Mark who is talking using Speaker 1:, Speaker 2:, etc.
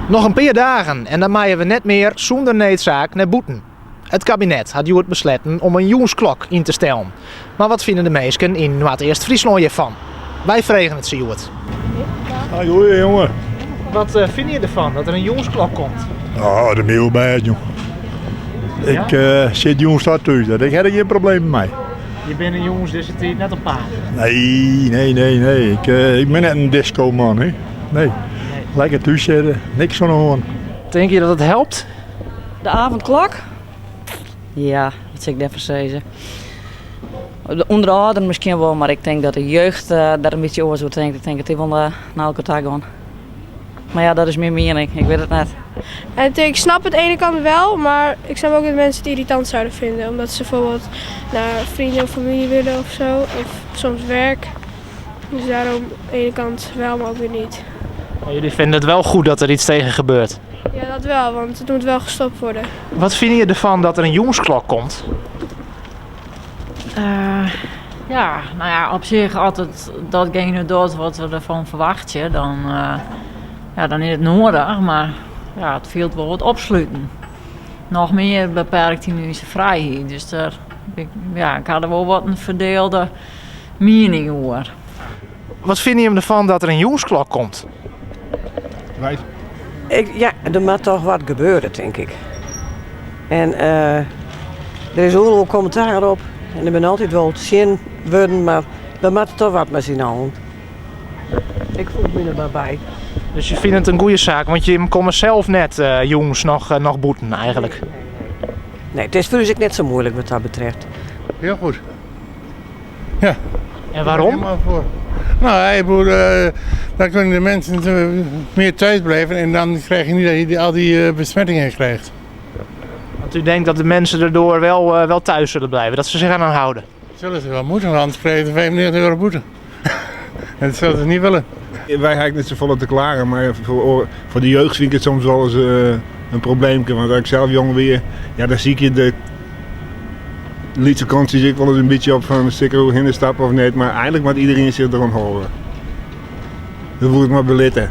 Speaker 1: Noch in pear dagen en dan meie we net mear sûnder needsaak nei bûten. It kabinet hat hjoed besletten om in jûnsklok yn te stellen. Mar wat fine de minsken yn Noardeast-Fryslân hjirfan? Wy fregen it se hjoed.
Speaker 2: Goeie jonge.
Speaker 1: Wat eh, fine je derfan dat der in jûnsklok komt?
Speaker 2: Oh, de hiel bêst, jong. Ik eh, sit jûns ta thús, dat ik ha der gjin problemen mei.
Speaker 1: Je binne jûns dizze tiid net op paad.
Speaker 2: Nee, nee, nee, nee. Ik, eh, ik ben net in disco-man, hè. Nee. Lekker thús sitte, niks oan de hân.
Speaker 1: Tinke je dat it helpt?
Speaker 3: De avondklok? Ja, wat sil ik dêrfoar sizze? Under de âlderen miskien wol, mar ik tink dat de jeugd dêr in bytsje oars oer tinkt. Ik tink dat dy wol nei elkoar ta gean. Mar ja, dat is myn miening. Ik wit it net.
Speaker 4: En ik snap het ene kant wel, maar ik snap ook dat mensen het irritant zouden vinden. Omdat ze bijvoorbeeld naar vrienden of familie willen of zo. Of soms werk. Dus daarom aan de ene kant wel, maar ook weer niet.
Speaker 1: Maar jullie vinden het wel goed dat er iets tegen gebeurt?
Speaker 4: Ja, dat wel, want het moet wel gestopt worden.
Speaker 1: Wat fine je derfan dat der in jûnsklok komt?
Speaker 5: Uh, ja, nou ja, op sich, as it datgene docht wat we derfan ferwachtsje, dan, uh, ja, dan is it nedich. Mar ja, it fielt wol wat opsluten. Noch mear beperkt yn ús frijheid. Dus dêr, ja, ik ha der wol wat in ferdielde miening oer.
Speaker 1: Wat fine jim derfan dat der in jûnsklok komt?
Speaker 6: Ik, ja, der moat toch wat gebeure, tink ik. En uh, der is oeral kommentaar op. En der binne altyd wol tsjinwurden, mar we moatte toch wat mei syn allen. Ik foech my der mar by.
Speaker 1: Dus je fine it in goede saak, want je komme sels net uh, jûns noch, uh, noch bûten eigentlik.
Speaker 6: Nee, it is foar ús ek net sa muoilik wat dat betreft.
Speaker 7: Heel goed. Ja.
Speaker 1: En waarom?
Speaker 7: Helemaal voor. Nou, ik bedoel, uh, dan kunnen de mensen meer thuis blijven en dan krijg je niet dat je al die uh, besmettingen krijgt.
Speaker 1: Want u denkt dat de mensen erdoor wel, uh, wel thuis zullen blijven, dat ze zich aan houden?
Speaker 7: Zullen ze wel moeten, anders krijgen ze 95 euro boete. en dat zullen ze niet willen.
Speaker 8: Wy ha ek net safolle te klagen, mar foar, foar de jeugd fyn ik it soms wolris uh, in probleemke. Want as ik sels jong wie, ja, dan sykje de lytse kantsjes ek wolris in bytsje op fan sil ik der oerhinne stappe of net. Mar eigentlik moat iderien sich deroan hâlde. Dat woe ik mar belitte.